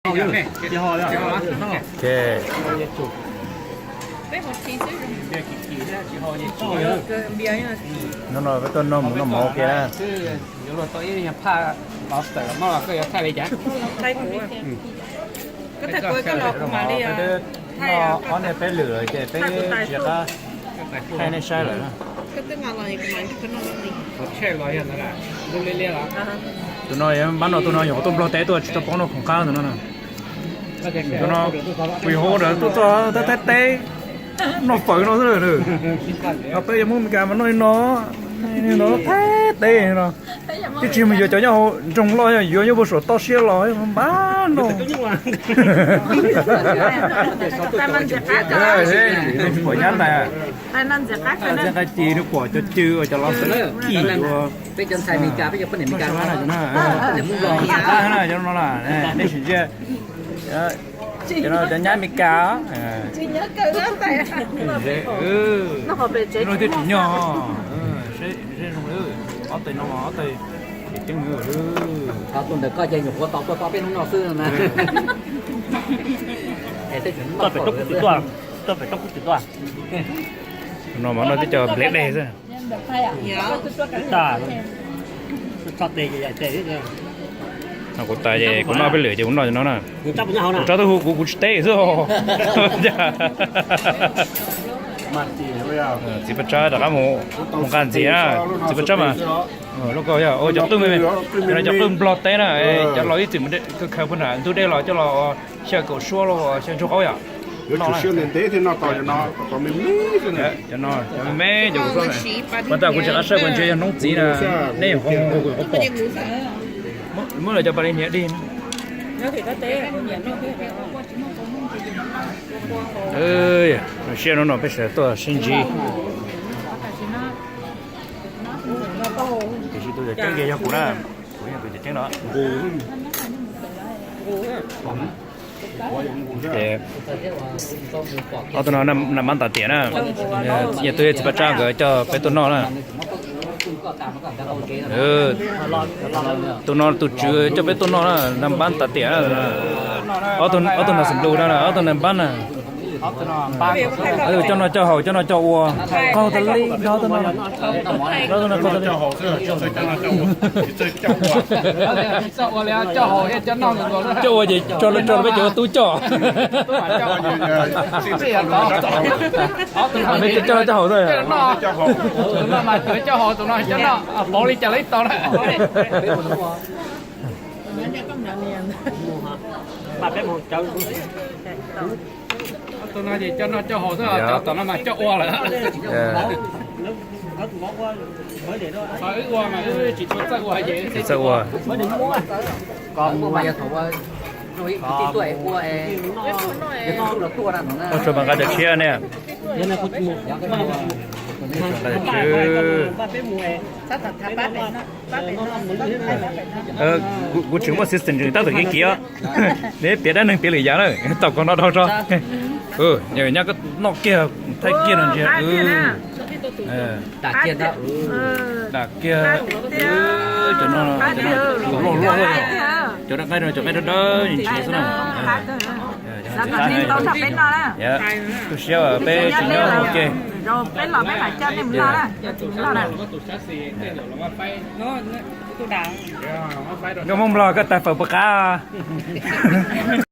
Ok. No no peb tuaj noj mus noj mov ua ke na. Noj peb lwm ces peb tsis qab thaij nej saib lawm na. Tus no yog npab no, tus no nyuam qhuav tuaj Nplog teb tuaj tsis tau paub noj khoom qab tus no na. Tus no kuv yuav hu ua tuaj txog Thaib teb noj fawm no xwb. Ho peb yuav Hmoob Meskas mas noj li no, no Thaib teb no. Twb tsis mus yuav cov nyob hauv nroog loj, yuav nyob puag saum toj siab los npab no. Pom nyab ntais, nqaij ci nws pom cov cw uas cov los xwm kim ua. Peb cov ntxhais Meskas, peb cov poj niam Meskas no, cov no na, nej sim ntsia, cov no cov nyab Meskas. Lub twb tsis nyog, seb zoo li ob tais no mas ob tais ceeb ceeb. Tus ntawm koj ces nyuam qhuav tau tuaj tau peb hnub no xwb na. Tuaj pem roob kub twm tuaj, tuaj pem roob kub twm tuaj. No mas no twb cov nplej dej xwb. Kuv tas ces kuv noj peb lwm ces kuv noj no na. Kuv tso tuaj hu kuv, kuv tsis teb xwb. Txiv Paj Tsab rov qab mus, mus nqa ntxiv na. Txiv Paj Tsab mas lub ko yog ua cov qwj me me, cov no cov qwj Nplog teb na, cov los ib txwm mus khaws puag nram ntug dej los coj los xyaw kaum suab los xyaw ntsuag qaub yom. Cov no cov me me cov kuv, pas tas kuv tsis qab saib kuv ntshe yog noob txiv na, nej yuav qhov, qhov pom. Muab lawv cov pas li hniav dig. Siab no no peb sawv tuaj sib ntsib. Tiam sis tus cawm ceeb ces yog kuv na, kuv yog tus cawm ceeb no. Ob tug no naj npab ntav tiam na, yog tus txiv Paj Tsab nkawd coj peb tuaj noj na. Tus no tus tswv coj peb tuaj noj na, naj npab ntav tiam na. Ob tug no xeem Nplus no, ob tug naj npab na. Coj noj coj haus coj noj coj ua, qaug tas li, ob tug no, ob tug no qaug tas li. Coj ua ces tso rau peb cov tub coj. Peb coj noj coj haus xwb. Tus no mas coj haus, tus no coj noj, pauv li cas los tau na. Tus no ces coj noj coj haus xwb, cov tom no mas coj ua lawm. Wb ua mas wb tsis tshua txawj ua ces. Tsis txawj ua. Ua mas yog thaum ua, ua mas nqa cov tshiab ne. Nqa cov tshiab. Kuv tseem muaj system tab tom kiv kiv, neb piav dab neeg piav lwm yam na, tau koj noj dhau tso. Nyob noj kiag thaij kiag no ntsia. Dam kiag, cov no, cov loj loj, cov dawb qaib no cov qaib dawb dawb ntsia xwb na. Tu siab peb tsis nyob ua ke. Nkauj Hmoob Nplog koj tag fawm puas qab?